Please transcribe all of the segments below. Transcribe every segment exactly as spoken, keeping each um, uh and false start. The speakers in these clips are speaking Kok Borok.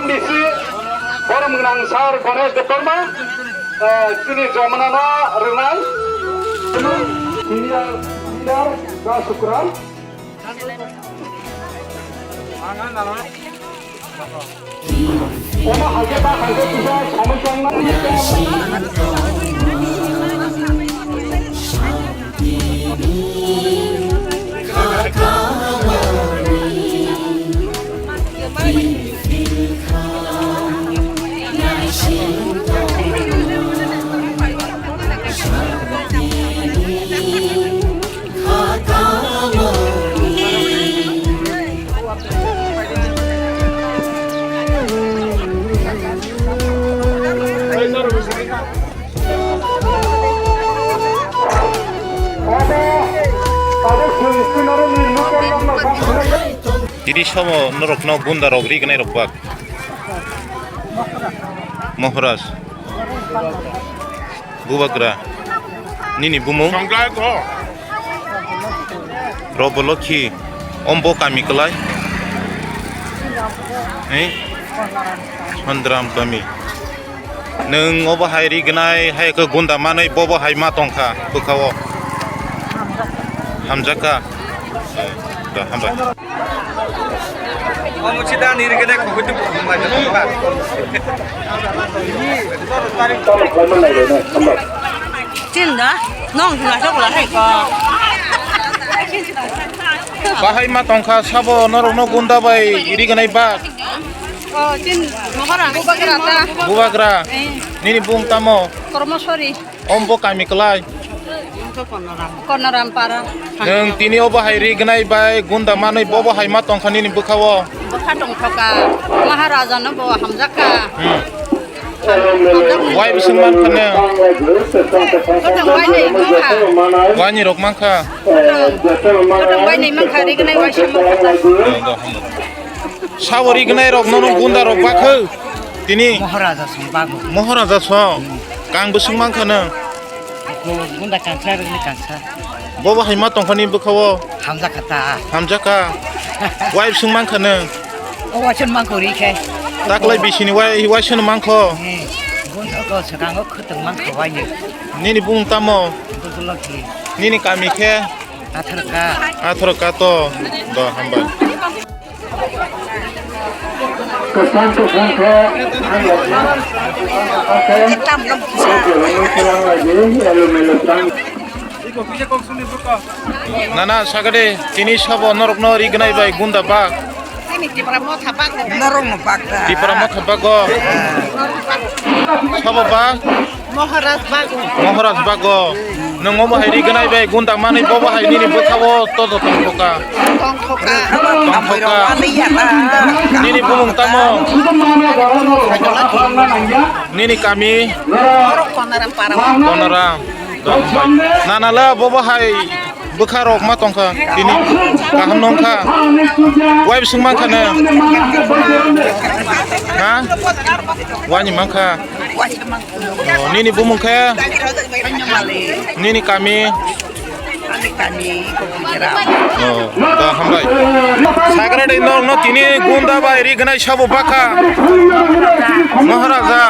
Bisi borom gwnang sir Ganesh Debbarma, eh, chini jomana no rwnai. Senior leader Raj Sukran. Omo hai khe ta hai khe kisa somoi tongma. Tini somo norokno gunda rok rignai rok bak. Moharaj. Bubagra. Nini bumung? Robo Lokhi. Ombo kami kwlai? Eh? Sandram kami. Nwng obo hai rignai, hai khe gunda manwi bobo hai ma tongkha bwkhao. Hamjakha. Eh, da, hambai. Omo chida ni rikene khogoi tu khogoi mai da. Chin da, nong hina sok la hai ko. Bahai ma tongkha sabo norok no gunda bai rignai ba. Oh, chin mohora. Bubagra ta. Bubagra. Eh. Nini bung tamo? Kormosori. Ombo kami kwlai? Konoram. Konoram para. Nwng tini obo hai rignai bai gunda manwi bobo hai ma tongkha nini bwkhao? Bwkha tongthoka. Maharaja no bo hamjakka. Hmm. Hamjakka. Wai bising mankha ne? Kothang wainwi mankha. Waini rok mankha. Kothang wainwi mankha, rignai waisa mankha. Sabo rignai rok nono gunda rok bakho tini. Maharaja song bago. Maharaja song. Kang bwswng mankha nw? Gunda kangsa, rignai kangsa. Bobo hai ma tongkha ni bwkhao? Hamjakha ta. Hamjakha. Wai bwswng mankha nw? O waisa mankho ri khe. Taklai bisini wai, waisa no mankho? Eh, gunda ko swkango khwtwng mankha waini. Nini bung tamo? Bujulokhi. Nini kami khe? Atharka. Atharka to. Do hambai. Kwcham kwcham khe hamya khe. Nana sagade tini sabo norokno rignai bai gunda bak. Norokno bak da. Tipra motha bago. Sabo bak. Maharaj bago. Maharaj bago. Nwng omo hai rignai bai gunda manwi bobo hai nini bwkhao todo tongthoka. Tongthoka. Tongthoka. Nini bumung tamo? Nini kami? Konoram para. Konoram. Nana la bobo hai bwkha rok ma tongkha tini kaham nongkha. Wai bwswng mankha nw? Ha? Wani mankha. Oh, nini bumung khe? Nini kami? Oh, da hambai. Sagra de no, no tini gunda bai rignai sabo baka. Maharaja,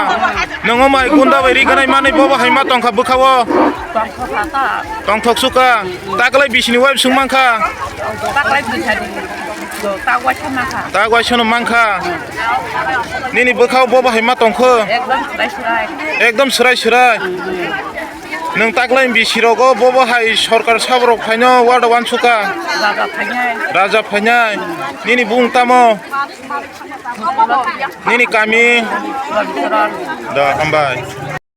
nongo mai gunda bai rignai manwi bobo hai ma tongkha bwkhao. Tongthok suka. Taklai bisini wai bwswng mankha. Taklai bisini. Tagwai sama kha. Tagwai sono mankha. Nini bwkhao bobo hai ma tongkho. Ekdom swrai swrai. Ekdom swrai swrai. Nwng taklai bisi rogo bobo hai sorkar saborok phaino wada wansuka. Raja phainai. Raja phainai. Nini bung tamo? Nini kami? Da hambai.